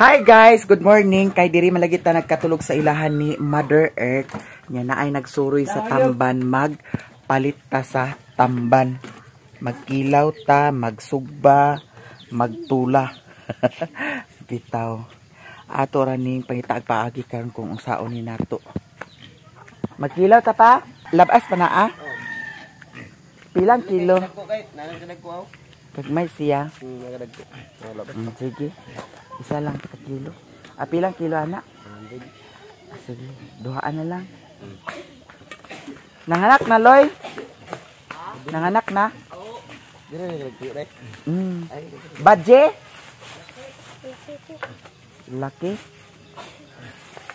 Hi guys, good morning. Kay diri malagi ta nagkatulog sa ilahan ni Mother Earth. Nya na ay nagsuroy sa tamban, magpalit ta sa tamban. Magkilaw ta, magsugba, magtula. Bitaw. Ato ra ning pangitaag paagi karon kung unsaon ni nato. Magkilaw ta pa? Labas pa na ah? Pilang kilo? Kagmay siya. Sige. Isa lang ka kilo. Ah, pilang kilo ana? Ah, sige, duhaan na lang. Nanganak na, Loy? Nanganak na? Badje? Laki?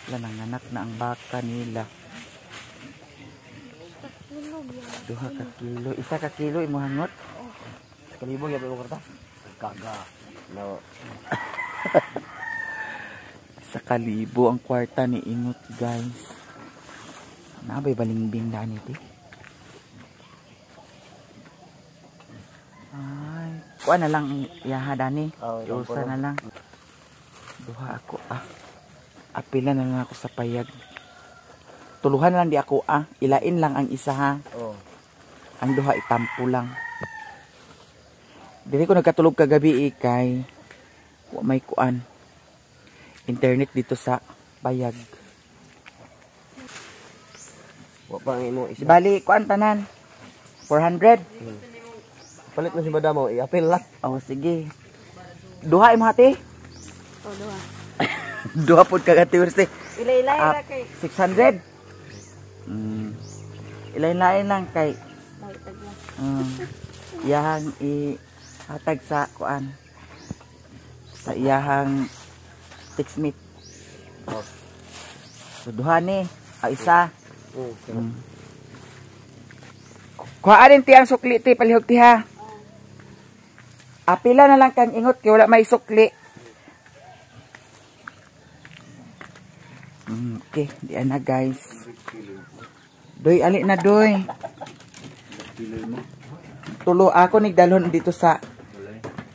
Wala, nanganak na ang baka nila. 2 ka kilo. 1 ka kilo imo hangot? Kalibo gyud mo karta. Kaga. No. Sa kalibo ang kwarta ni Ingot, guys. Nabay balingbing na niti. Ay, kuha na lang yaha dani. Oh, Usa na lang. Duha ako ah. Apila na lang ako sa payag. Tuluhan na lang di ako ah. Ilain lang ang isa ha. Oh. Ang duha itampo lang. Dili ko nagkatulog kagabi kay wa may kuan. Internet dito sa payag. Wa pa ang imo isa. Di bali kuan tanan. 400. Palit mo si madam mo, i-apil lang. Oh, sige. Duha imo hati? Oh, duha. Duha pud kag ati Mercy. Ilay-ilay ra kay 600. Ilain-lain lang kay iyahang ihatag sa kuan. Sa iyahang textmate. Oh. So duha ni, isa. Kuhaan din ti ang sukli ti palihog ti ha. Apila na lang kang ingot kay wala may sukli. Okay, di na guys. Doy, ali na doy. Tulo ako nigdalhon dito sa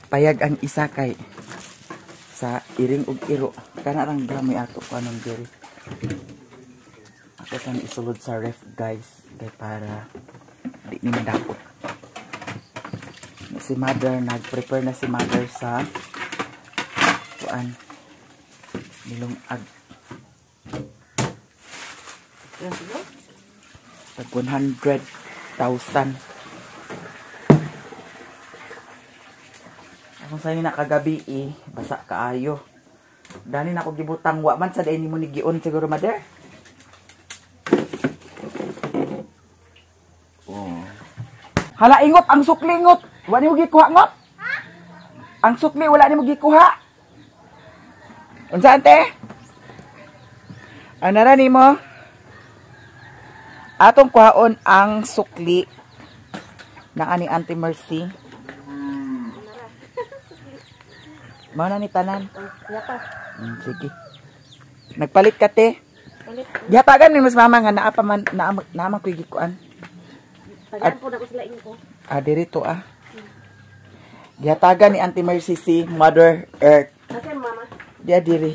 payag ang isa kay sa iring ug iro. Kana rang gamoy ato ko anong diri. Ako kan isulod sa ref guys kay para di ni madapot. Si mother nag-prepare na si mother sa kuan nilungag. Tag 100,000. Akong sayo na kagabi eh, basa kaayo. Dani na ako gibutang wa man sa day nimo ni gion siguro mother. Oh. Hala ingot ang sukli ingot. Wa nimo gikuha ngot? Ang sukli wala nimo gikuha. Unsa ante? Anara nimo? Atong kuhaon ang sukli na ani Auntie Mercy. Mao na ni tanan. Sige. Nagpalit ka te. Palit. Gihatagan ni mas mama nga naa pa man naa man koy gikuan. Tagaan po na ko sila ingo. Ah, diri to ah. Gihatagan ni Auntie Mercy si Mother Earth. Asa mama? Dia diri.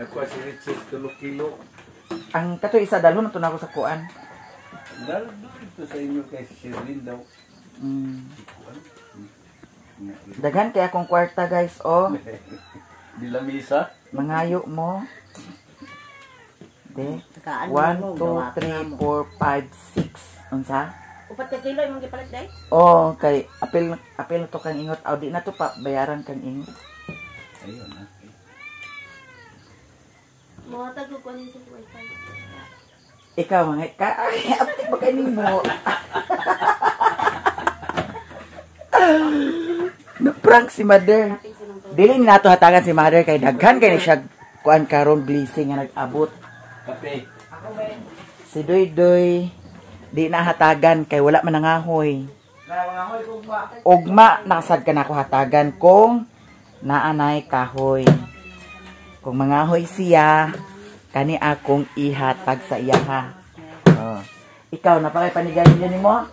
Nakuha si Richard 3 kilo. Ang kato isa dalhon na to na ako sa kuan. Dalhon ito sa inyo kay Shirlene daw. Daghan kay akong kwarta guys oh. Di lamisa. Mangayo mo. De. 1 2 3 4 5 6. Unsa? 4 ka kilo imong gipalit dai? Oh, kay apil apil to kang ingot. Aw di na to pa bayaran kang ingot. Ayun ah. Mohatag ko kunin sa wifi. Ikaw mga ka ay aptik ba kay nimo? Na-prank si mother. Dili ni nato hatagan si mother kay daghan kay ni siya kuan karon blessing nga nag-abot. Kape. Si Doy Doy di na hatagan kay wala man nangahoy. Ugma nakasad ka na ako hatagan kung naanay kahoy. Kung mangahoy siya, kani akong ihatag sa iya ha. Oh. Ikaw, napakay panigayon yun mo?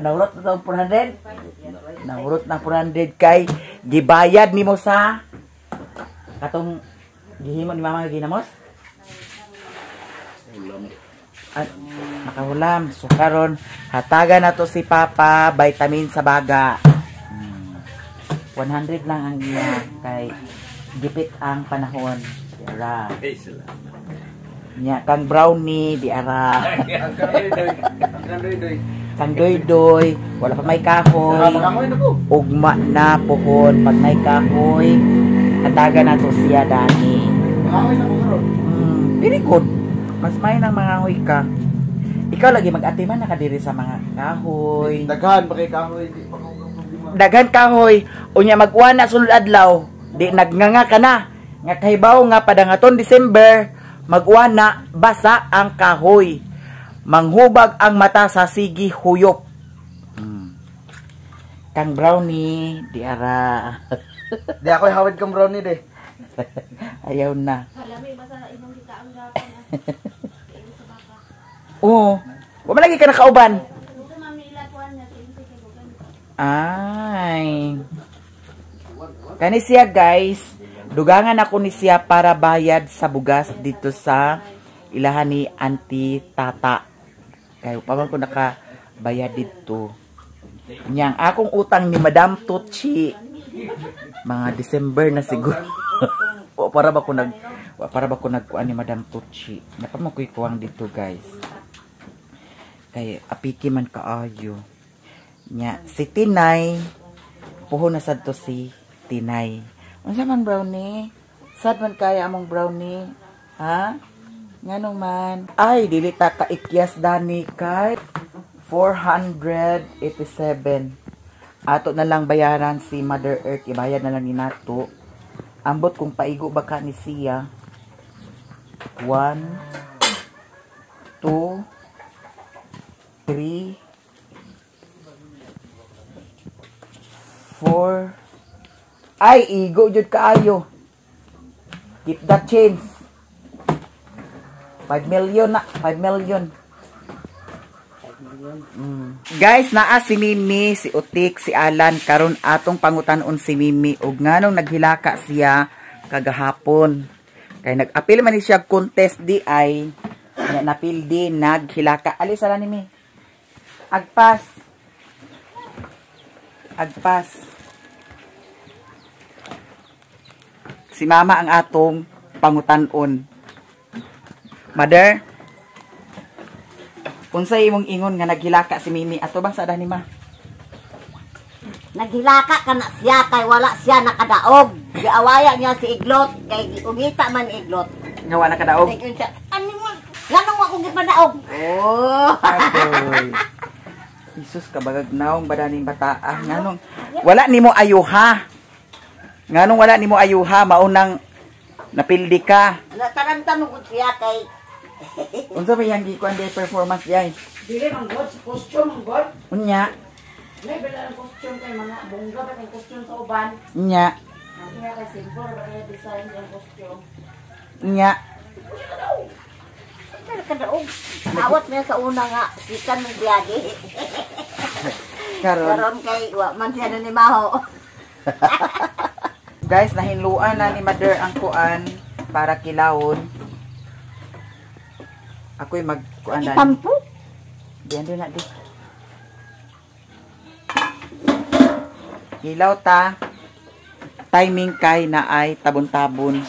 Nahurot na 400? Nahurot na 400 kay Gibayad nimo sa katong gihimo ni mama nga ginamos? At nakahulam. So karon hatagan na to si Papa vitamin sa baga. 100 lang ang iya kay gipit ang panahon. Diara. Nya kang brownie diara. Kang doy-doy, wala pa may kahoy. Ugma na pohon pag may kahoy. Hatagan na to siya dani. Very good. Mas may nang mga kahoy ka. Ikaw lagi mag-atiman na kadiri sa mga kahoy. Daghan pa kay kahoy, di pa ko problema. Daghan kahoy, unya mag-uwan na sulod adlaw, di nagnganga ka na. Nga kahibaw nga padangaton December, mag-uwan na basa ang kahoy. Manghubag ang mata sa sigi huyop. Kang brownie, di ara. Di ako hawid kang brownie de. Ayaw na. Kalami basta imong gikaang gapon. Oo. Wa man lagi ka nakauban. Ay. Kani siya guys, dugangan ako ni siya para bayad sa bugas dito sa ilahan ni Auntie Tata. Kay pa man ko nakabayad dito. Nyang akong utang ni Madam Tucci mga December na siguro. O, para ba ko nag para ba ko nagkuan ni Madam Tucci. Napa mo ko'y kuwang dito guys. Kay apiki man kaayo. Nya si Tinay puho na sad to si Tinay. Unsa man brownie? Sad man kaya among brownie? Ha? Nganong man? Ay dili ta kaikyas dani kay 487. Ato na lang bayaran si Mother Earth, ibayad na lang ni nato. Ambot kung paigo ba ka ni siya. 1 2 3 4. Ay, igo jud kaayo. Keep that change. 5 million na, 5 million. Guys, naa si Mimi, si Utik, si Alan karon atong pangutanon si Mimi og nganong naghilaka siya kagahapon. Kay nag-apil man ni siya contest di ay napildi naghilaka. Ali sala ni Mi. Agpas. Agpas. Si Mama ang atong pangutanon. Mother, unsay imong ingon nga naghilaka si Mimi ato bang sa ni Ma? Naghilaka ka na siya kay wala siya nakadaog. Giawaya niya si Iglot kay ungita man Iglot. Nga wala nakadaog. Ano mo? Nganong wa kong gipadaog? Oh. Agoy. Jesus kabagag naong badaning bataa nganong wala nimo ayuha. Nganong wala nimo ayuha maunang napildi ka. Nataranta mo gud siya kay unsa ba yang gikuan day performance diay? Dili man god, sa costume man god. Unya. May bala ang costume kay mga bongga ba kay costume sa uban. Unya. Ang iya kay simple ba kay design ang costume. Unya. Kadaog. Awat niya sa una nga gikan mong biyagi. Karon karon kay wa man siya na ni Maho. Guys, nahinluan na ni Mother ang kuan para kilawon. Ako'y magkuan na. Itampo. Diyan doon na di. Hilaw ta. Timing kay na ay tabon-tabon.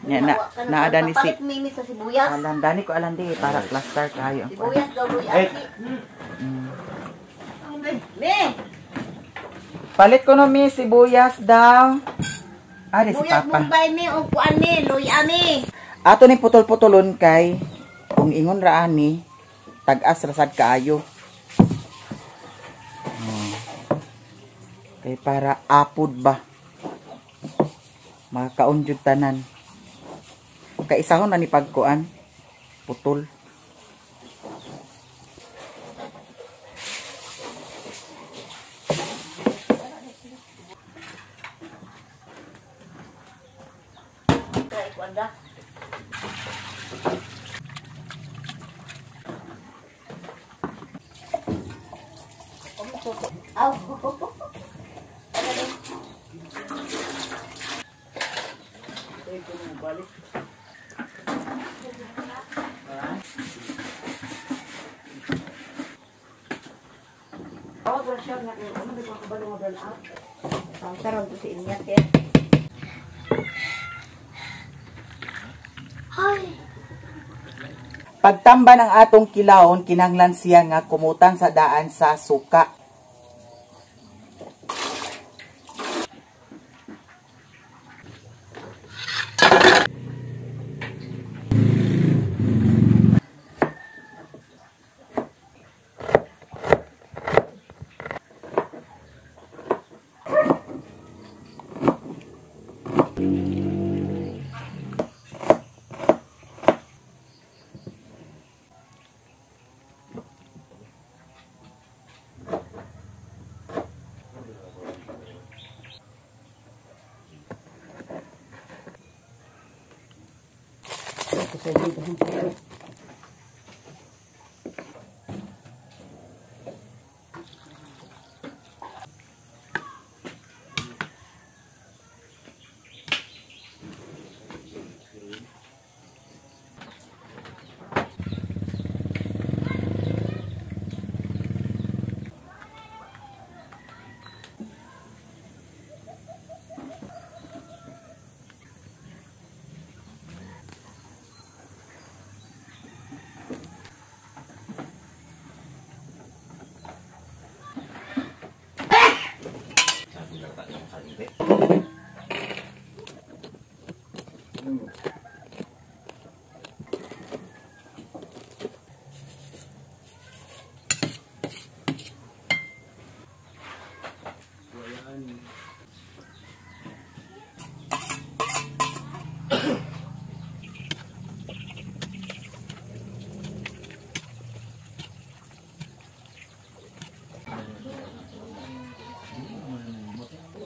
Nya na naada ni si Palit mimi sa sibuyas. Alan dani ko alan di para cluster kayo ang kuan. Sibuyas daw luy aki. Me, Palit ko no mi sibuyas daw. Ari si sibuyas Papa. Mumbai me o kuan me, luy ami. Ato ni putol-putulon kay kung ingon ra ani tag-as ra sad kaayo. Oh. Kay para apod ba. Makakaon jud tanan. Kay isahon na ni pagkuan putol. Aw. Karon to si inya te. Pagtamba ng atong kilawon, kinahanglan siya nga kumutan sa daan sa suka.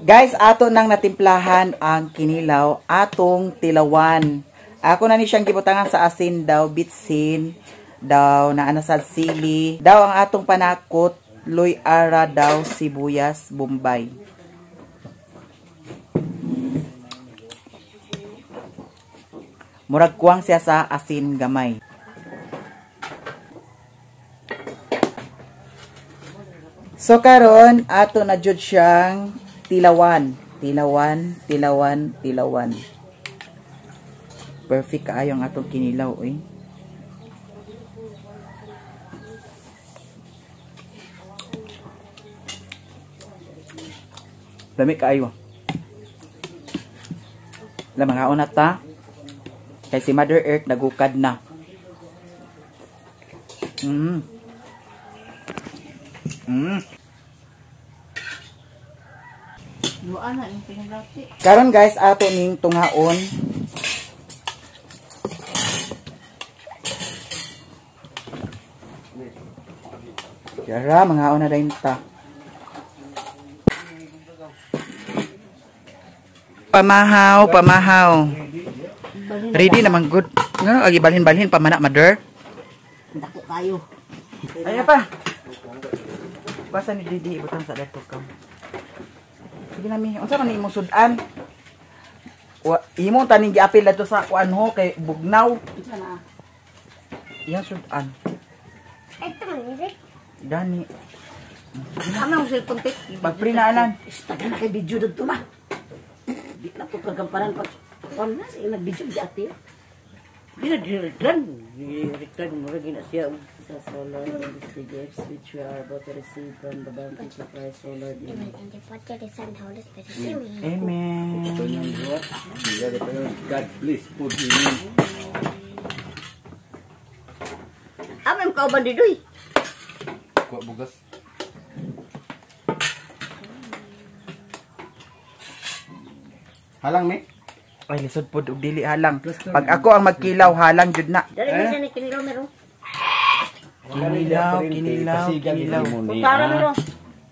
Guys, ato nang natimplahan ang kinilaw, atong tilawan. Ako na ni siyang gibutangan sa asin daw, bitsin, daw, naanasad sili, daw ang atong panakot, loy ara daw, sibuyas, bombay. Murag kuwang siya sa asin gamay. So karon ato na jud siyang tilawan, tilawan, tilawan, tilawan. Perfect kaayo ang atong kinilaw eh. Lami kaayo. Lamang na ta. Kay si Mother Earth nagukad na. Karon guys, ato ning tungaon. Yara, mangaon na dayon ta. Pamahaw, pamahaw. Ready naman good. Ngano agi balhin-balhin pa man na, mother? Dako kayo. Ay pa. Basta ni Didi ibutang sa dato ka. Sige na mi. Unsa man imong sud-an? Wa imong taning giapil adto sa kuan ho kay bugnaw. Unsa na? Iyang sud-an. Ito man ni. Gani. Ano ang cellphone tik? Pag-free na alan. Taga na kay video dagto ma. Di na po kagamparan pag kuan na sa nag-video di ate. Di na direktan. Direktan mo ra gina siya. Sa solar and the gifts which we are about to receive from the bounty of Christ, O Lord. Amen. In the Father, the Son, the Holy Spirit. Amen. Amen. God bless po din. Amem kauban didoy. Kuha bugas. Halang ni? Ay lisod pod og dili halang. Pag ako ang magkilaw halang jud na. Dali man siya ni kinilaw meron. Kinilaw, kinilaw, kinilaw. Kutsara meron.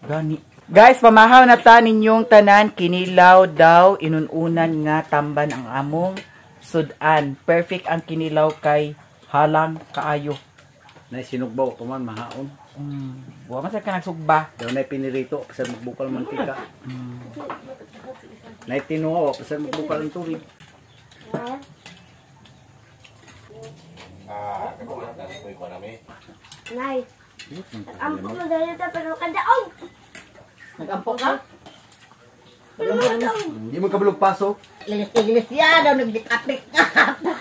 Gani. Guys, pamahaw na ta ninyong tanan, kinilaw daw inununan nga tamban ang among sudan. Perfect ang kinilaw kay halang kaayo. Nay sinugbaw ko man mahaon. Wa man sa ka nagsugba. Daw nay pinirito pasar magbukal mantika. Nay tinuo pasar magbukal ang tubig. Nay. Nag-ampok mo dahil ito, pero kadaog. Nag-ampok ka? Pero kadaog. Hindi mo kabulog paso. Iglesia daw nagdikapik ka.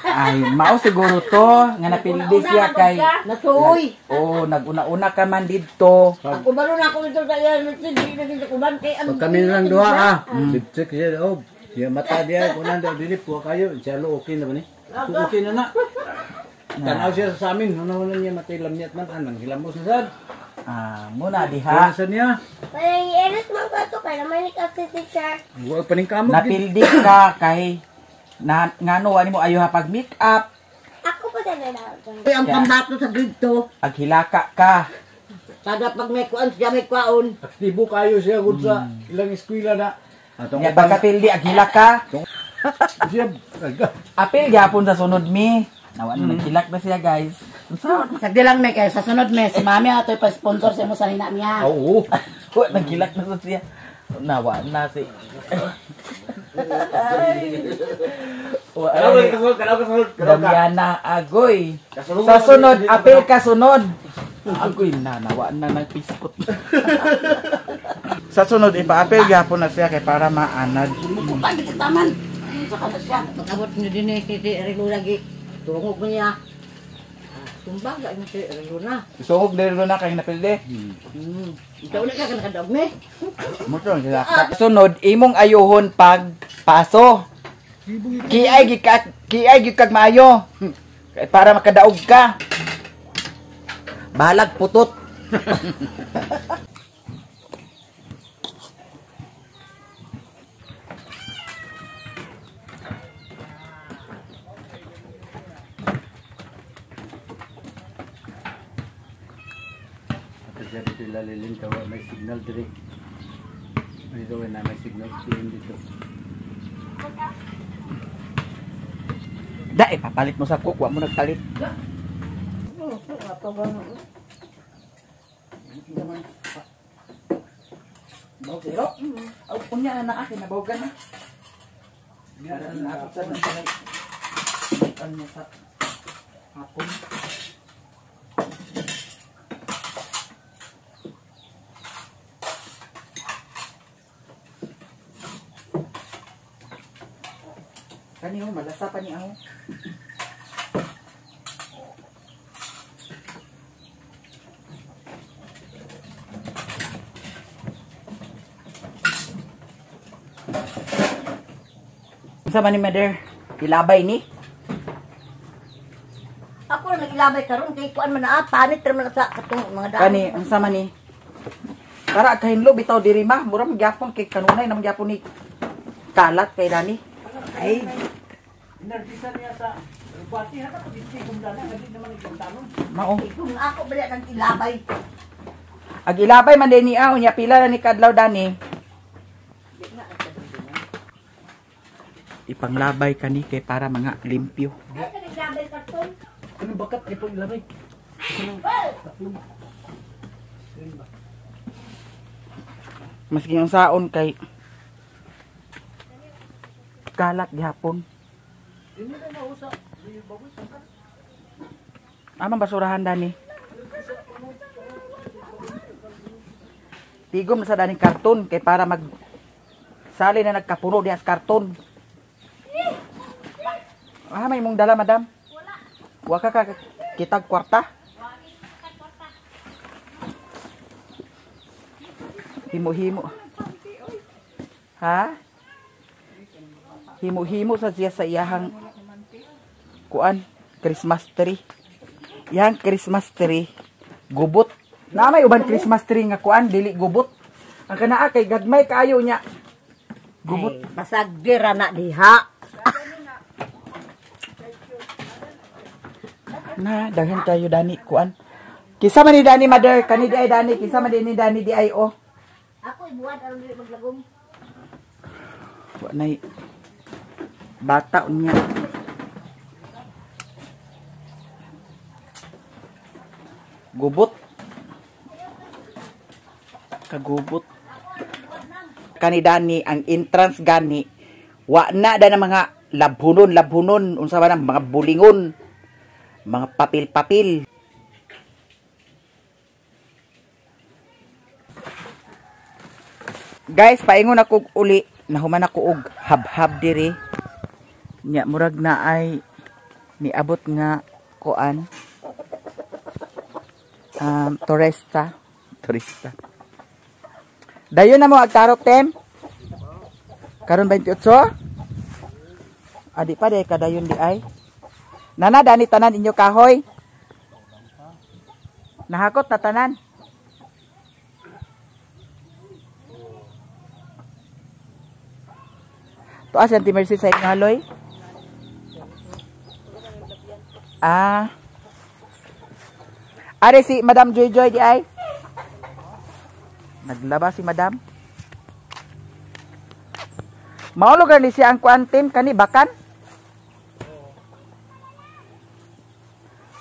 Ay, mao siguro to nga napildi siya kay Nasuoy. Oh, naguna-una ka man didto. Ako balo na ako dito sa iya, hindi na dito kuban kay ang Pag kami na lang duha ah. Lipstick siya oh. Siya mata diya kunan daw dili po kayo. Siya lo okay na ba ni? Kung okay na na. Tanaw siya sa amin. Una-una niya matilam niya at man anang hilamos na sad. Ah, muna diha. Sa niya. Parang i-eros mo ko ito, para manik up si teacher. Wa paning kamot. Napildi ka kay na ngano ani mo ayo ha pag make up, Ako pa sa nalaw. Ay, ang pambato sa dito. aghilaka ka. Kada pag may kuan siya may kuan. Aktibo kayo siya gud sa ilang eskwela na. Atong Nya pagkapildi aghilaka. siya. Apil gyapon sa sunod mi. Nawa na nagkilak na siya, guys. Unsa? Sagdi lang me kay sa sunod me si mami atoy pa sponsor sa imo sa nina niya. Oo. Wa nagkilak na sa siya. Nawa na si. Wa Damiana agoy. Sa sunod, apil ka sunod. Agoy na nawa na nagpiskot. Sa sunod ipa-apil gyapon na siya kay para maanad. Mukutan kita taman. Saka na siya. Pag-abot niyo din eh, kay Rilo lagi. Tungog mo niya. Tumbang ka yung si Rilo na. Sungog diri na kay napildi. Ikaw na ka nakadaog ni. Muto sila. Sunod imong ayuhon pag paso. Kiay gyud kag maayo. Kay para makadaog ka. Balag putot. Siya dito ilalilin ka, may signal diri. Dito na may signal dito. Da, ipapalit mo sa cook, wa mo nagpalit. Pero, aw unya na na akin nabawgan na. Para na ako sa nang ano sa hapon. Kani ho, malasa pa ni aho. Unsa man ni mother? Ilabay ni? Ako na nag-ilabay karon kay kuan man na panit ra man sa katong mga daan. Kani, unsa man ni? Para kahinlo bitaw diri ma, mura man gyapon kay kanunay na man gyapon ni kalat kay Dani. Ay, Inartisa niya sa Rupati ha ka pag kumdana ngadi naman iktanong. mao. Kung ako bali nang ilabay. Ag ilabay man din niya unya pila na ni kadlaw Dani. Ipanglabay kani kay para mga limpyo. Ay, naglabay karton. Ano bakat ipang ilabay? Maski yung saon kay kalat gihapon. Amang basurahan Dani. Tigom na sa daning karton kay para mag sali na nagkapuno diha sa karton. Ah, may mong dala, madam. Wala. Wa ka ka kitag kwarta. Himo-himo. Ha? Himo-himo sa siya sa iyahang kuan Christmas tree. Iyang Christmas tree gubot. Na may uban Christmas tree nga kuan dili gubot. Ang kanaa kay gagmay kaayo niya. Gubot. Ay, basag dira na diha. Na daghan kayo Dani kuan. Kinsa man ni Dani mother, kani di ay Dani, kinsa man di ni Dani di ay oh. Ako ibuhat aron dili maglagom. Wa nay bata unya. Gubot. Kagubot. Kani Dani ang entrance gani wa na da na mga labhunon labhunon unsa ba na mga bulingon, mga papel-papel. Guys, paingon ako uli. Nahuman ako og habhab diri. Nya murag na ay niabot nga kuan. Turista. Turista. Dayon na mo agtarok tem. Karon 28? Adi pa day kadayon di ay. Nana dani tanan inyo kahoy. Nahakot na tanan. Tuas yan, Auntie Mercy sa inyo haloy. Ah. Are si Madam Joy Joy di ay. Naglaba si Madam. Mao lugar ni siya ang kuan team kani bakan.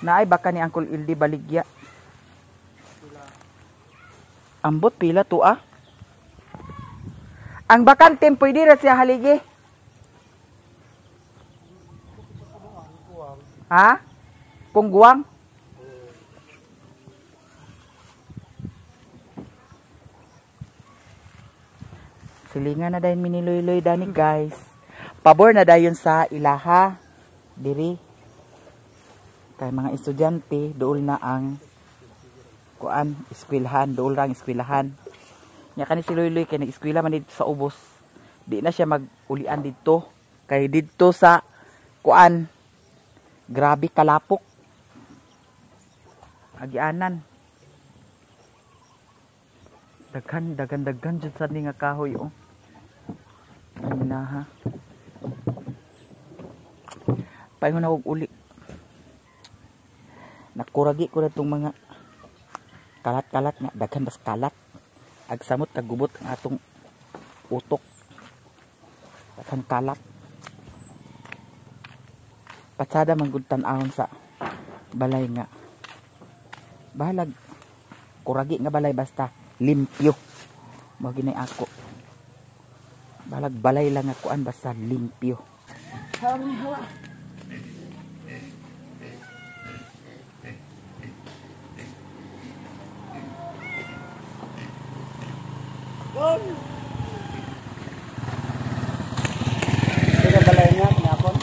Naay bakan ni Uncle Ildi baligya. Ambot pila to ah. Ang bakan team pwede ra siya haligi. Ha? Kung guwang? Silingan na dayon miniloy-loy dani guys. Pabor na dayon sa ilaha diri. Kay mga estudyante dool na ang kuan eskwelahan, dool ra ang eskwelahan. Nya kani si Loyloy kay nag-eskwela man dito sa ubos. Di na siya mag-ulian didto kay didto sa kuan. Grabe kalapok. Agianan. Daghan daghan daghan jud sad ni nga kahoy oh. Ang inaha. Paingon na og uli. Nakuragi ko na itong mga kalat-kalat nga daghan bas kalat. Agsamot kagubot ang atong utok. Daghan kalat. Patsada man gud tan-awon sa balay nga. Bahalag kuragi nga balay basta limpyo. Mao ginay ako. Bahalag balay lang nga kuan basta limpyo. Ito balay nga, tinapon.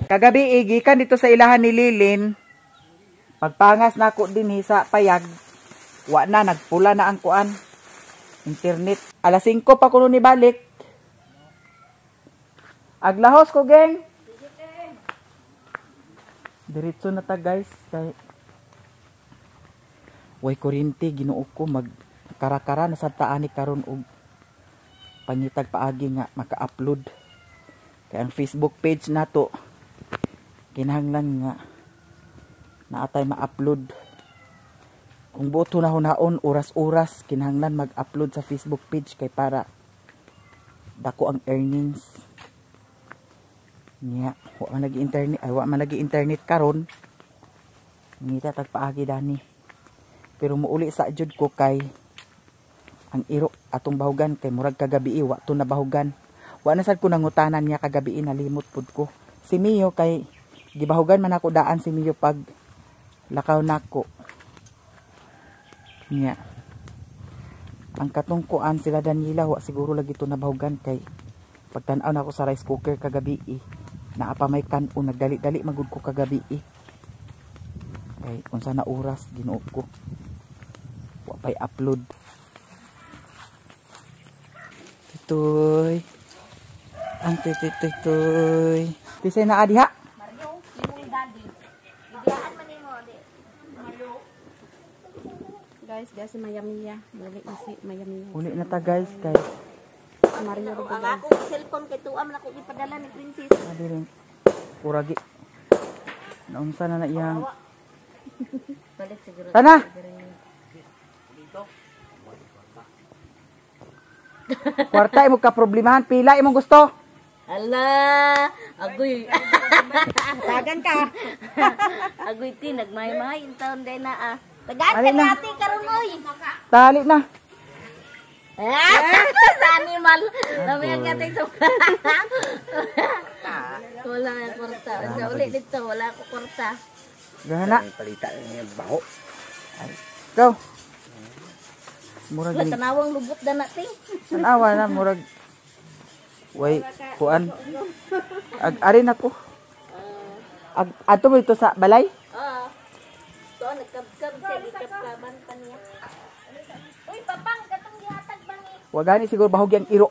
Kagabi gikan dito sa ilahan ni Lilin. Pagpangas nako dinhi sa payag. Wa na nagpula na ang kuan. Internet. Alas 5 pa kuno ni balik. Aglahos ko geng. Diretso na ta guys kay way kuryente Ginoo ko mag karakara na sad ta ani karon og pangitag paagi nga maka-upload. Kay ang Facebook page nato kinahanglan nga naatay ma-upload. Kung buot hunahon oras-oras kinahanglan mag-upload sa Facebook page kay para dako ang earnings. Nya, wa man lagi internet, ay wa man lagi internet karon. Ngita tag paagi dani. Pero muuli sa jud ko kay ang iro atong bahugan kay murag kagabi wa to nabahugan. Wa na sad ko nangutanan niya kagabi, nalimot pud ko. Si Mio kay gibahugan man ako daan si Mio pag lakaw nako. Nya. Ang katungkuan sila Daniela wa siguro lagi to nabahugan kay pagtan-aw nako sa rice cooker kagabi naa pa may kan-on, nagdali-dali magud ko kagabi Kay unsa na oras Ginoo ko. Wa pay upload. Tutoy. Ang tutoy. Tisay na adiha. Mario, imong daddy. Gidiyaan man nimo di. Guys, guys si Maya Mia. Muli na si Maya Mia. Uli na ta guys kay Mario. Ang akong cellphone kay tuam na ko gipadala ni Princess. Adi rin. Kuragi. Naunsa na na iyang. Balik siguro. Tana. Kwarta imo ka problemahan, pila imong gusto? Ala, agoy. Tagan ka. Agoy ti nagmay-may taon day na ah. Tagaan ka Alin na? ate karon oy. Tali na. Ah, sa animal. Dami ang ating wala na kwarta. Sa ulit dito, wala ko kwarta. Gana. Palita niya baho. Go. Murag Wala ni tanawang lubot na natin. tanawa na murag way kuan. Ag ari na ko. Ag ato mo ito sa balay? Oo. So, nagkabkab siya, gikabkaban pa niya. Uy, papang, katong gihatag ba ni? Wagani siguro bahog yang iro.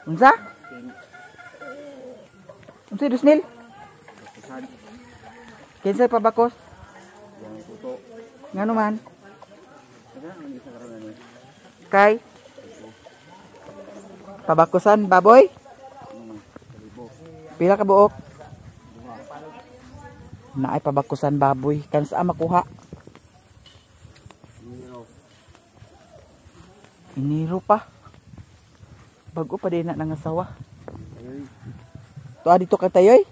Unsa? Unsa Dusnil? Kinsa pa bakos? Ngano man? Kay pabakosan baboy? Pila ka buok? Naay pabakusan baboy. Kansa makuha? Iniro pa. Bago pa din na nangasawa. Tuwa dito ka tayoy?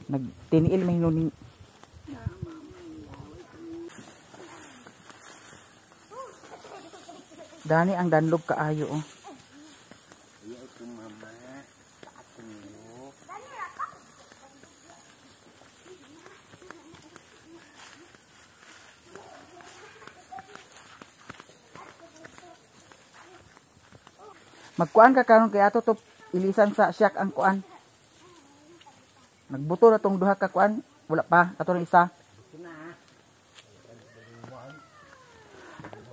Nagtiniil may hinuning. Dani ang danlog kaayo oh. Magkuan ka karon kay ato to ilisan sa siyak ang kuan. Nagbuto na tong duha ka kuan, wala pa ato ng isa.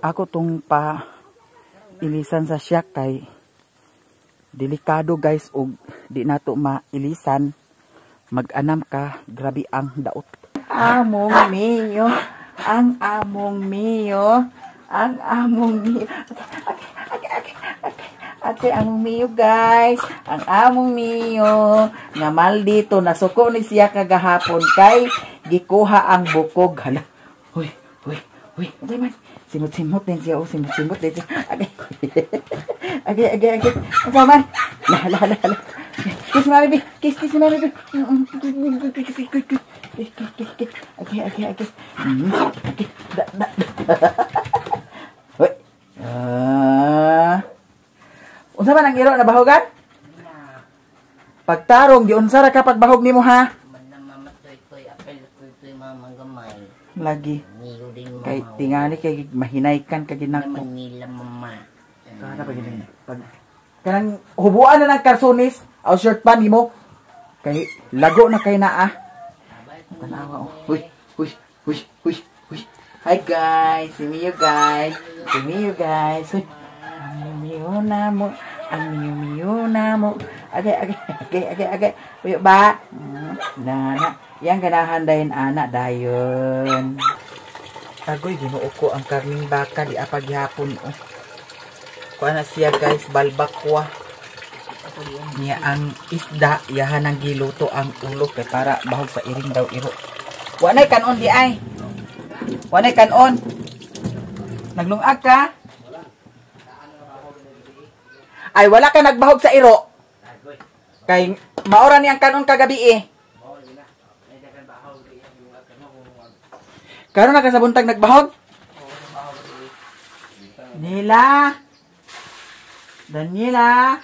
Ako tong pa ilisan sa siyak kay delikado guys og di nato mailisan, mag-anam ka, grabe ang daot. Among miyo, ang among miyo, ang among miyo. Okay, okay, okay. Ate, among miyo guys, ang among miyo nga maldito nasuko ni siya kagahapon kay gikuha ang bukog. Hala. Huy, huy, huy. Okay man. Simot-simot din siya, oh, simot-simot din siya. Okay. Okay, okay, okay. Asa man? La la la la. Kiss mami bi. Kiss kiss mami bi. Okay, okay, okay. Okay. Da da. Hoy. Ah. Unsa man ang iro na bahogan? Pagtarong giunsa ra ka pagbahog nimo ha? Lagi. Kay tingali kay mahinaykan ka ginako. Kana pa gid pag kanang hubuan na ng karsonis aw shirt pa nimo kay lago na kay naa. Tanawa oh. Huy, huy, huy, huy, huy. Hi guys, see me you guys. See me you guys. Huy. Ang miyo na mo, ang miyo na mo. Agay, agay, agay, agay, agay. Uyo ba? Nana, yang ganahan dayon ana dayon. Agoy Ginoo ko ang karning baka di apa gihapon oh. Kuan na siya guys, balbakwa. Niya ang isda, yahan ang giluto ang ulo kay para bahog sa iring daw iro. Wa nay kanon di ay. Wa nay kanon. Naglungag ka? Ay, wala ka nagbahog sa iro. Kay maora ni ang kanon kagabi eh. Karon na ka sa buntag nagbahog? Nila. Daniela.